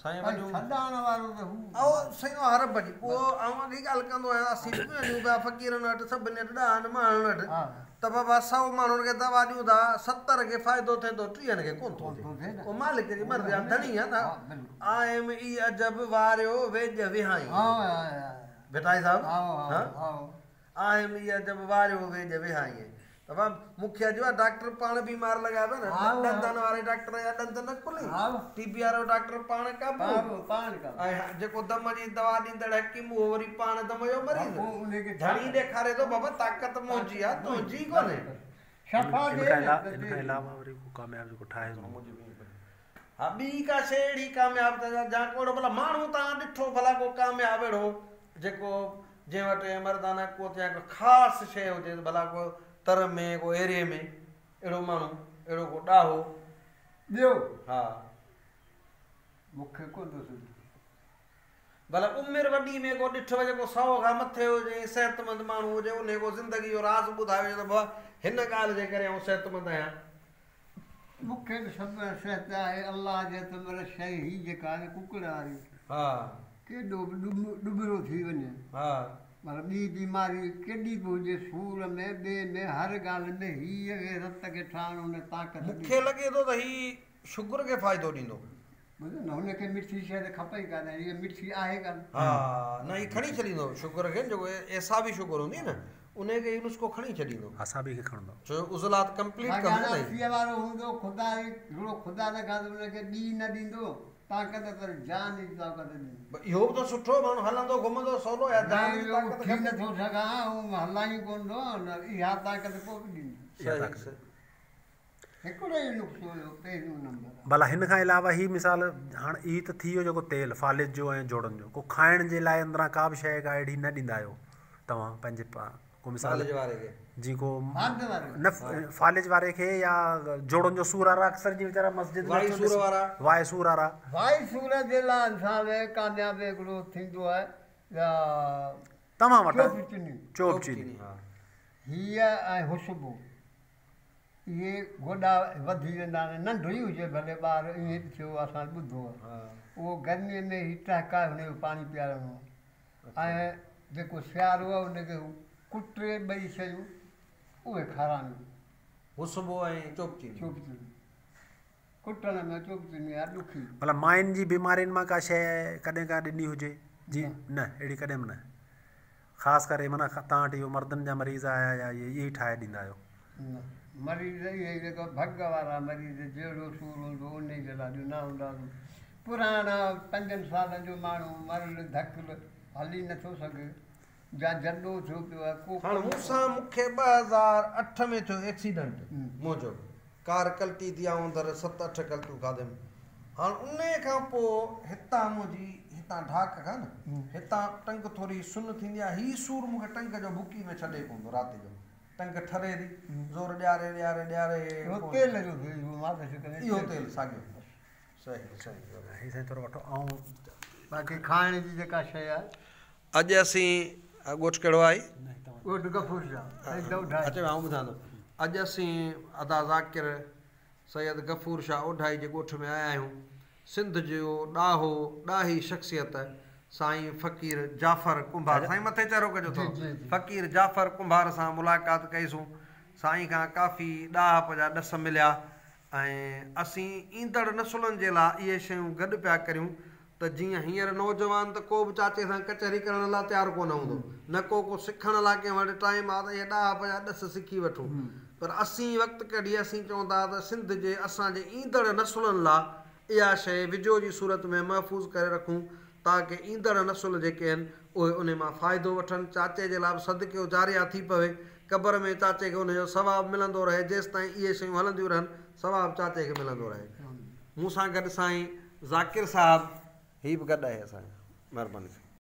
سائين ڀائي وڏيون. ڇڏائڻ وارو ته هو. او سائين اها رب جي پوء آئون اڳي ڳالهه ڪندو آهيان اسين به وڃون پيا فقيرن وٽ سڀني وٽ ڏاهن ماڻهن وٽ ته بابا 100 ماڻهن کي دوا ڏيون ٿا 70 کي فائدو ٿئي ٿو 30 کي ڪونه ٿو ٿئي اهو مالڪ جي مرضي آهي ڌڻي آهي نه آيم اي عجب واريو ويڄ وهائين ڀٽائي صاحب ها آهم اي عجب واريو ويڄ وهائين ته وا مون کي اڄ ڊاڪٽر پاڻ بيمار لڳايا پيا نه ڏندن واري ڊاڪٽر جا ڏند نه کلي ٽي بي وارو ڊاڪٽر پاڻ قابو ۽ جيڪو دم جي دوا ڏيندڙ حڪيم اهو وري پاڻ دم جو مريض ڌڻي ڏيکاري ٿو بابا طاقت منهنجي آ تنهنجي ڪونهي. ان کان علاوه وري ڪو ڪامياب جيڪو ٺاهي ٿو. ها ٻي ڪا شيء اهڙي ڪامياب ته جا ڪو اهڙو ڀلا ماڻهو توهان ڏٺو ڀلا ڪو ڪامياب اهڙو جيڪو جنهن وٽ مردانه قوت يا ڪا خاص شيء هجي ته ڀلا ڪو تر ۾ ڪو ايريي ۾ اهڙو ماڻهو اهڙو ڪو ڏاهو. ٻيو؟ ها. مون کي ڪونه ٿو سجهي. ڀلا عمر وڏي ۾ ڪو ڏٺو جيڪو 100 کان مٿي هجي ۽ صحتمند ماڻهو هجي انهي ڪو زندگي جو راز ٻڌايو هجي ته بابا هن ڳالهه جي ڪري آئون صحتمند آهيان. مون کي به سڀ صحت آهي الله جي هٿ ۾ شيء هي جيڪا آهي ڪڪڙ واري ڪيڏو به ڏٻرو ٿي وڃي پر ٻي بيماري ڪيڏي به هجي سور ۾ ٻي ۾ هر ڳالهه ۾ هيء کي رت کي ٺاهڻ هن طاقت مون کي لڳي ٿو ته هي شگر کي فائدو ڏيندو. ٻڌو نه هن کي مٺي شيء ته کپي ئي ڪانه هيء مٺي آهي ڪانه. ها نه هي کڻي ڇڏيندو شگر کي جيڪو اعصابي شگر هوندي نه انهي کي هي نسخو کڻي ڇڏيندو. اعصابي کي کڻندو. ڇو جو عضلات ڪمپليٽ ڪندو نه هي. 80 وارو هوندو خدا ئي هڪڙو خدا نه کان ته ان کي ٻي نه ڏيندو طاقت پر جان جي طاقت ڏيندو. اهو به ته سٺو ماڻهو هلندو گهمندو سولو يا جان جي طاقت کپي. اٿي نٿو سگهان آئون هلان ئي ڪونه ٿو اها طاقت پوء به ڏيندو. صحيح صحيح. هڪڙو ئي نقصو هيو پهريون نمبر. ڀلا هن کان علاوه هي مثال هاڻ هي ته ٿي ويو جيڪو تيل فالج جو ۽ جوڙن جو ڪو کائڻ جي لاء اندران ڪا به شيء ڪا اهڙي نه ڏيندا آهيو توهان پنهنجي ڪو مثال فالج واري کي جي ڪو فالج واري نه فالج واري کي يا جوڙن جو سور وارا اڪثر جي ويچارا مسجد ۾ وائي سور وارا وائي سور وارا وائي سور جي لاء انسان ڪامياب هڪڙو ٿيندو آهي يا توهان وٽ چوپ چيني چوپ چيني هيء ۽ حسبو اهي گوڏا وڌي ويندا آهن، ننڍو ئي هجي ڀلي ٻار، ائين به ٿيو اسان ٻڌو آهي. اهو گرميء ۾ هي ٽهڪائي هن جو پاڻي پيارڻو آهي ۽ جيڪو سيارو آهي ان کي هو ڪٽي ٻئي شيون اهي کارائڻيون. حسبو ۽ چوپچيني. چوپچيني. ڪٽڻ ۾ چوپچيني آهي ڏکي. ڀلا ماين جي بيمارين مان ڪا شيء ڪڏهن ڪا ڏني هجي؟ جي نه اهڙي ڪڏهن به نه. خاص ڪري معنيٰ توهان وٽ اهو مردن جا مريض آيا يا اهي ئي ٺاهي ڏيندا آهيو؟ نه مريض اهي جيڪا ڀڳ وارا مريض جهڙو سور هوندو انهي جي لاء ڏنا هونداسون. پراڻا پنجن سالن جو ماڻهو مرل ڌڪل هلي نٿو سگهي يا جڏو ٿيو پيو آهي ڪو هاڻ مون سان مون کي 2008 ۾ ٿيو ايڪسيڊنٽ منهنجو ڪار ڪلٽي ٿي آئون اندر 7 8 ڪلٽيون کاڌم هاڻ انهي کان پوء هتان منهنجي هتان ڍاڪ کان نه هتان ٽنگ ٿوري سن ٿيندي آهي هي سور مون کي ٽنگ جو بڪي ۾ ڇڏي ڪونه ٿو رات جو ٽنگ ٺري ٿي زور ڏياري ڏياري ڏياري اهو تيل جو ٿئي اهو مالش ڪري اهو تيل ساڳيو صحيح صحيح هي سائين ٿورو وٺو آئون باقي کائڻ جي جيڪا شيء آهي. اڄ اسين ڳوٺ ڪهڙو آهي؟ ڳوٺ غفور شاهه سيد اوڍائي. اچو آئون ٻڌان ٿو اڄ اسين ادا ذاڪر سيد غفور شاهه اوڍائي جي ڳوٺ ۾ آيا آهيون. سنڌ جو ڏاهو، ڏاهي شخصيت سائين فقير جعفر ڪنڀار، سائين مٿي چهرو ڪجو ٿورو، فقير جعفر ڪنڀار سان ملاقات ڪئي سون. سائين کان ڪافي ڏاهپ جا ڏس مليا ۽ اسين ايندڙ نسلن جي لاء اهي شيون گڏ پيا ڪريون ته جيئن هينئر نوجوان ته ڪو به چاچي سان ڪچهري ڪرڻ لاء تيار ڪونه هوندو، نه ڪو ڪو سکڻ لاء ڪنهن وٽ ٽائيم آ ته اهي ڏاهپ جا ڏس سکي وٺون. پر اسين وقت ڪڍي اسين چئون ٿا ته سنڌ جي اسان جي ايندڙ نسلن لاء اها شيء وڊيو جي صورت ۾ محفوظ ڪري رکون تاڪه ايندڙ نسل جيڪي آهن اهي انهي مان فائدو وٺن، چاچي جي لاء به صدقو جاريه ٿي پوي، قبر ۾ چاچي کي انهي جو ثواب ملندو رهي، جيستائين اهي شيون هلنديون رهن ثواب چاچي کي ملندو رهي. مون سان گڏ سائين ذاڪر صاحب هي به گڏ آهي اسان جا مهرباني سائين.